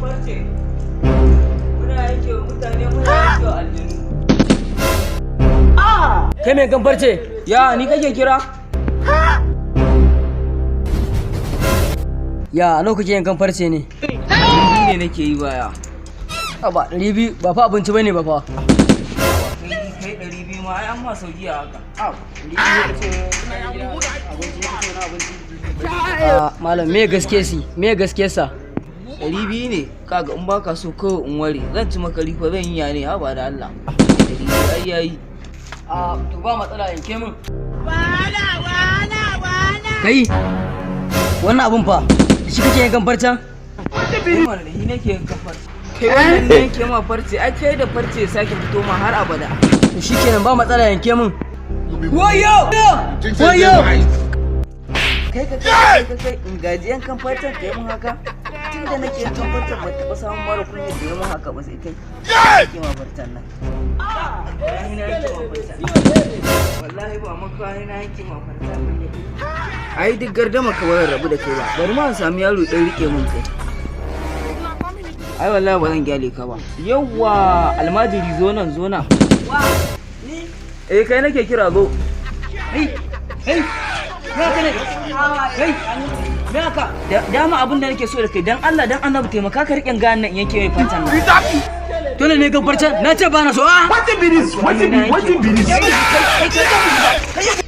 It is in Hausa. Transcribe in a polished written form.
Farce. Muna yanke wa mutane, muna yanke wa aljanu. Kai mai yankan farce? Ya ni kake kira? Ya nawa kake yankan farce ne? Ni ne nake yi baya. Ba 200 ba fa abinci bane ba fa. Kai kai 200 ma ai an ma sauki a haka. Ah, malam, me gaske si? Me gaske sa? 200 ne kaga, in baka so kawai in ware zan ci maka rifa, zan yi ya ne, haba da Allah. 200 ai yayi. Ah, to ba matsala, yanke min. Kai, wannan abun fa, shi kake yankan farcen? Kai mana da shi nake yankan farce. Kai wannan ne yanke ma farce, ai kai da farce ya sake fito ma har abada. To shikenan, ba matsala, yanke min. Wayo! Wayo! Kai ka kai ka kai in gaji yankan farcen kai mun haka. Tun da nake yankan farcen ban taɓa samun mara kunya da ya mun haka ba sai kai. Yanke ma farcen nan. Wallahi na yanke ma farcen. Wallahi ba maka na yanke ma farcen. Ai duk gardama ka ba zan rabu da kai ba. Bari ma in sami yaro ɗan rike mun kai. Ai wallahi ba zan gyale ka ba. Yawwa almajiri, zo nan, zo nan. Eh, kai nake kira, zo. Hey! Hey! Me haka ne? Hey! Me haka? Dama abin da nake so da kai, dan Allah dan Annabi taimaka ka riƙen gayan nan in yanke mai farcen nan. Dole ne ga farcen? Na ce ba na so. Ah! Wetin be this? Wetin be this? Kai kai kai.